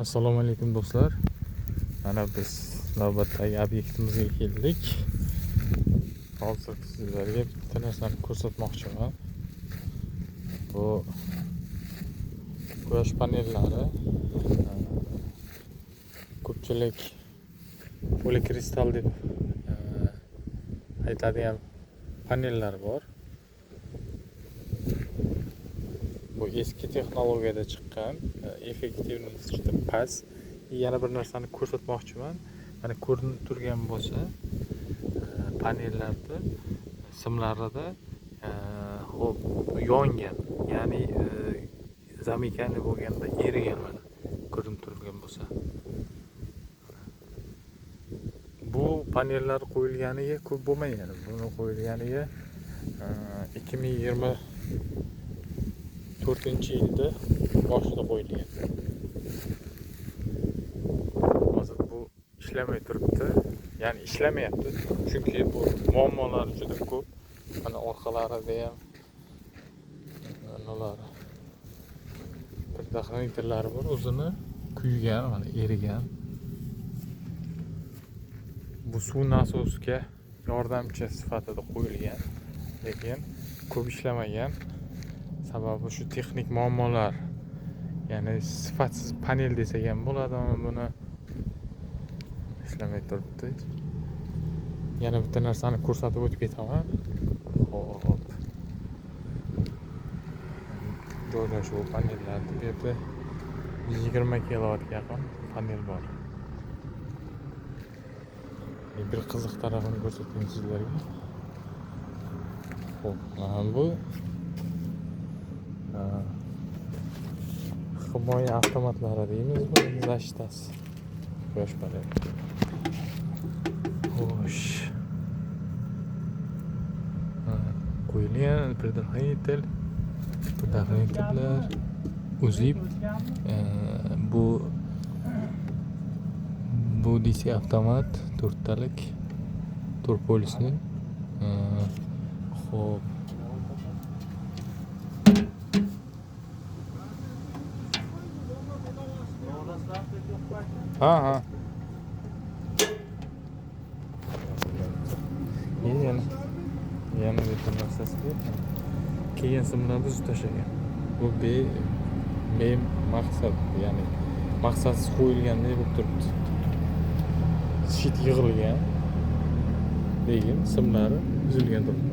Assalomu alaykum do'stlar. Mana biz navbatdagi obyektimizga keldik. Hozir sizlarga bitta narsani ko'rsatmoqchiman. Bu quyosh panellari. Ko'pchilik polikristal deb aytadigan panellar bor. Bu eski texnologiyada chiqqan, effektivность juda past. Yana bir narsani ko'rsatmoqchiman. Mana ko'rinib turgan bo'lsa, panellarda simlarida xo'p yongan, ya'ni zamikani bo'lganda erigan, mana ko'rinib turgan bo'lsa. Bu panellar qo'yilganiga ko'p bo'lmagan. Buni qo'yilganiga 2024-yilda boshida qo'yilgan. Hozir bu ishlamay turibdi. Ya'ni ishlamayapti. Chunki bu muammolar juda ko'p. Mana orqalarida ham nimalar, предохранительlari bor, o'zini kuygan, mana erigan. Bu suv nasosga yordamchi sifatida qo'yilgan, lekin ko'p ishlamagan. Sababi shu texnik muammolar. Ya'ni sifatsiz panel desak ham bo'ladi, buni ishlamay turibdi. Yana bitta narsani ko'rsatib o'tib ketaman. Xo'p. Joylashuv panellar bu yerda 20 kilovatga yaqin panel bor. Bir qiziq tarafini ko'rsatayim sizlarga. Xo'p, mana bu himoya avtomatlari deymiz, buni zashtasi. Quyosh paneli. Xo'sh. Qo'yilgan предохранитель, predохранительlar uzib, bu DC avtomat to'rttalik, to'rt polyusli. Xo'p. Ha, ha. Yana bitta narsasi bor. Keyin simlarni uzib tashlagan. Bu be maqsad, ya'ni maqsadsiz qo'yilgandek bo'lib turibdi. Shit yig'ilgan, lekin simlari uzilgan turibdi.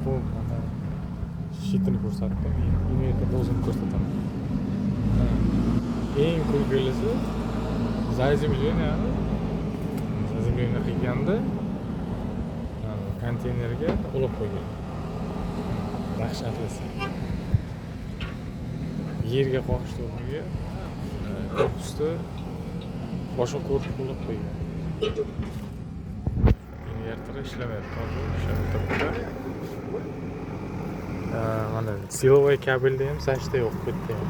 Bu mana shitini ko'rsatdim. Invertorni o'zini ko'rsataman. Eng kulgilisi zazemlение qilganda konteynerga ulab qo'ygan. Dahshatlisi. Yerga qoqishdi o'rniga korpusni boshqa korpus ulab qo'ygan. Invertor ishlamayapti, hozir ishlamay turibdi. Mana silovой kabelda ham sashta yo'q bu yerda ham.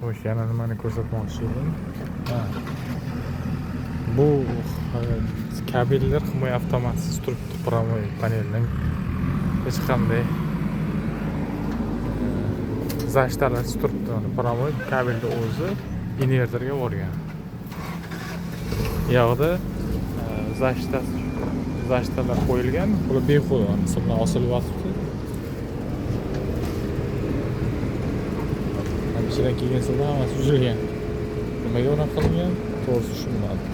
Xo'sh, yana nimani ko'rsatmoqchi edim? Bu kabellar himoya avtomatsiz turibdi, прямой paneldan hech qanday zashtalarsiz turibdi. Mana прямой kabelni o'zi invertorga borgan. Bu yoqda zashtalar qo'yilgan, bular behuda simlar osilib yotibdi. Ichidan kelgan simlar hammasi uzilgan. Nimaga unaqa qilingan? To'g'risi tushunmadim.